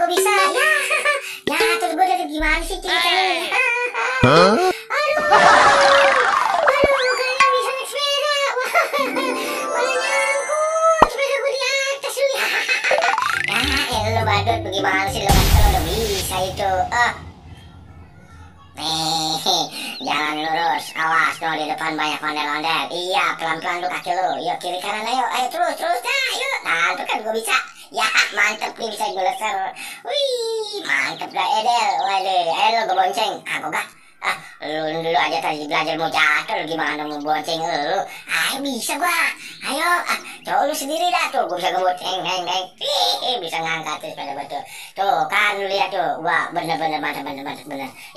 bisa. Ya, ya terus gue dari gimana sih ceritanya? Hah? Aduh, kayaknya bisa naik sepeda. Malah nyangkut sepeda gue di atas lu. Ya, lo badut bagaimana sih lo kan kalau udah bisa itu. Nih, jalan lurus, awas no di depan banyak ondel-ondel. Iya, pelan-pelan lu kaki lu. Yuk kiri kanan ayo terus dah, yuk. Nah, itu kan gue bisa. Ya, mantep nih bisa gue leser. Wih, mantep dah Edel. Waduh, ayo gue bonceng. Aku gak. Lu dulu aja tadi belajar mau jatuh, gimana mau bonceng lu? Bisa gua. Ayo, coba lu sendiri dah tuh, gua bisa ngebut, bisa ngangkat tuh sepeda betul. Tuh kan lu lihat tuh, wah bener-bener mantap.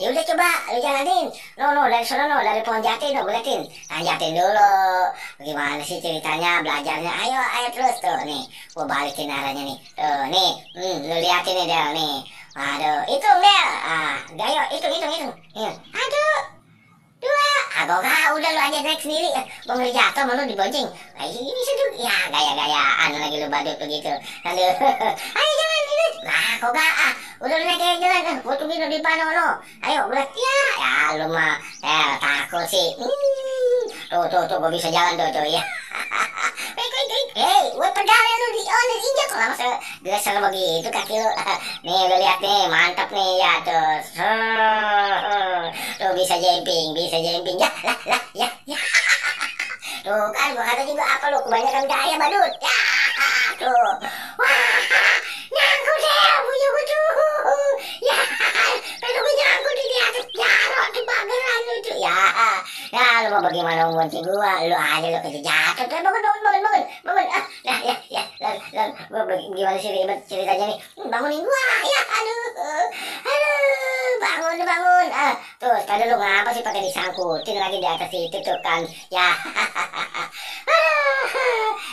Ya udah coba lu jalanin. No dari sana no, dari pohon jati no, gua liatin. Nah, jatin dulu. Bagaimana sih ceritanya belajarnya? Ayo terus tuh nih. Gua balikin arahnya nih. Tuh nih, lu liatin nih Del nih. Waduh, hitung Del. Gayo, hitung. Aduh, 2. Agak udah lu aja naik sendiri. Gua ngeri jatuh malu dibonceng. Ini bisa tuh. Ya, gaya-gayaan lagi lu badut begitu. Aduh. Ayo jalan ini. Nah, kok gak? Udah lu naik aja jalan. Gua tungguin di depan no. Ayo, udah. Ya, lu mah takut sih. Tuh, gua bisa jalan tuh ya. Hei, buat pedalnya lu diinjak langsung geser begitu kaki lu. Nih lu lihat nih, mantap nih ya tuh. Tuh bisa jumping. Ya. Tuh kan gua kata juga apa lu kebanyakan gaya badut. Ya, tuh. Wah, nyangkut deh punya gua tuh. Ya, kalau gua nyangkut di atas jarok di pageran lu tuh. Ya lu mau bagaimana mau bonceng gua? Lu aja lu jatuh. Bangun. Gua gimana sih ribet ceritanya nih? Bangunin gua. Ya, aduh. Bangun. Tuh, tadi lu ngapa sih pakai disangkutin lagi di atas itu tuh kan? Ya.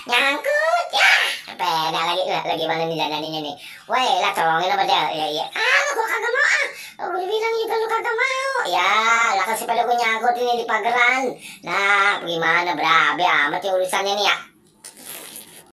Nyangkut ya. Sepeda lagi mana nih dananinya nih? Woi, lah tolongin apa dia? Ya. Gua kagak mau. Gua bilang juga lu kagak mau. Ya, lah kan sepeda gua nyangkut ini di pageran. Nah, gimana berabe amat ya urusannya nih ya?